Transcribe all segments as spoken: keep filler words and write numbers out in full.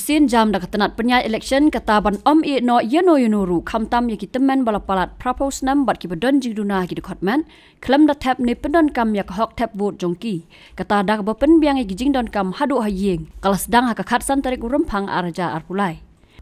Sien jam da ka tnat pynïaid election kata ban ym ïehnoh ïano ïano ruh khamtam ïa ki tymmen ba la palat phra phew snem bad kiba don jingduna ha ki dkhot met, khlem da thep ne pyndonkam ïa ka hok thep vote jong ki. Kata da kaba pynbiang ïa ki jingdonkam haduh ha ïing, ka la sdang ha ka khatsan tarik u Rymphang ar hajar arphew lai.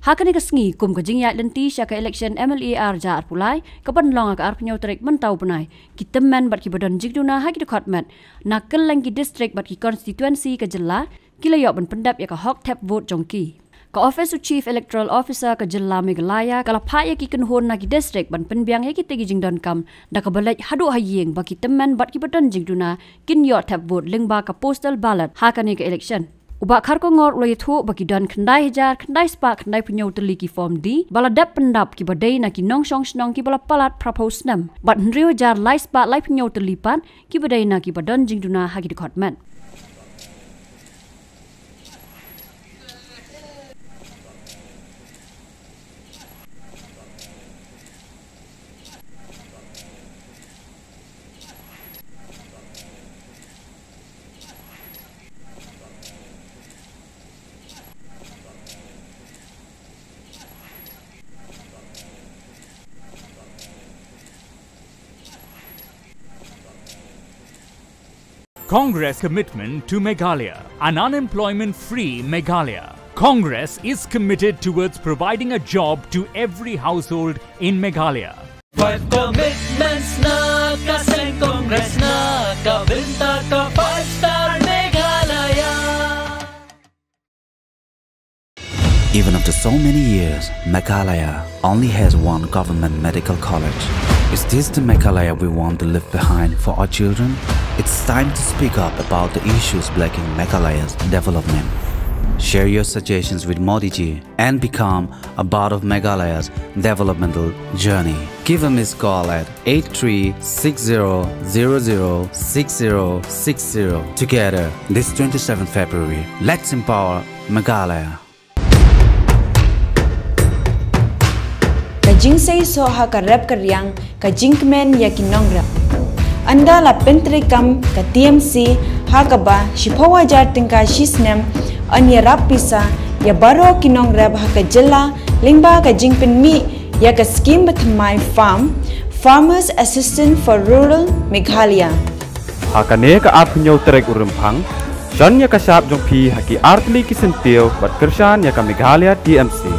Ha kane ka sngi kum ka jingïaid lynti sha ka election M L A ar hajar arphew lai, ka ban long ha ka arphew hynñiew tarik mynta u bnai, ki tymmen bad kiba don jingduna ha ki dkhot met na kylleng ki district bad ki constituency ka jylla ki la ïoh ban pyndep ïa ka hok thep vote jong ki. Ka Office u Chief Electoral Officer ka jylla Meghalaya ka la phah ïa ki kynhun na ki district ban pynbiang ïa kita ki jingdonkam da kaba leit haduh ha ïing ba ki tymmen bad kiba don jingduna kin ïoh thep vote lyngba ka postal ballot ha kane ka election. U Bah Kharkongor u la ïathuh ba ki don khyndai hajar khyndai spah khyndai phew hynñiew tylli ki form D ba la dep pyndap kiba dei na ki nongshong shnong kiba la palat phra phew snem bad hynriew hajar lai spah lai phew hynñiew tylli pat kiba dei na kiba don jingduna ha ki dkhot met. Congress commitment to Meghalaya, an unemployment-free Meghalaya. Congress is committed towards providing a job to every household in Meghalaya. Five commitments na ka seng Congress na ka bynta ka five star Meghalaya. Even after so many years, Meghalaya only has one government medical college. Is this the Meghalaya we want to leave behind for our children? It's time to speak up about the issues blocking Meghalaya's development. Share your suggestions with Modi ji and become a part of Meghalaya's developmental journey. Give a missed call at eight three six zero zero zero six zero six zero. Together, this twenty-seventh February, let's empower Meghalaya. Ka jingseisoh ha ka rep ka riang, ka jingkmen ïa ki nongrep. Ynda la pyntreikam ka T M C ha kaba shiphew hajar tyngka shi snem, yn ïarap pisa ïa baroh ki nongrep ha ka jylla lyngba ka jingpynmih ïa ka skim bathymmai farm, Farmers Assistance for Rural Meghalaya. Ha kane ka arphew hynñiew tarik u Rymphang, shon ïa ka shap jong phi ha ki artylli ki syntiew bad kyrshan ïa ka Meghalaya T M C.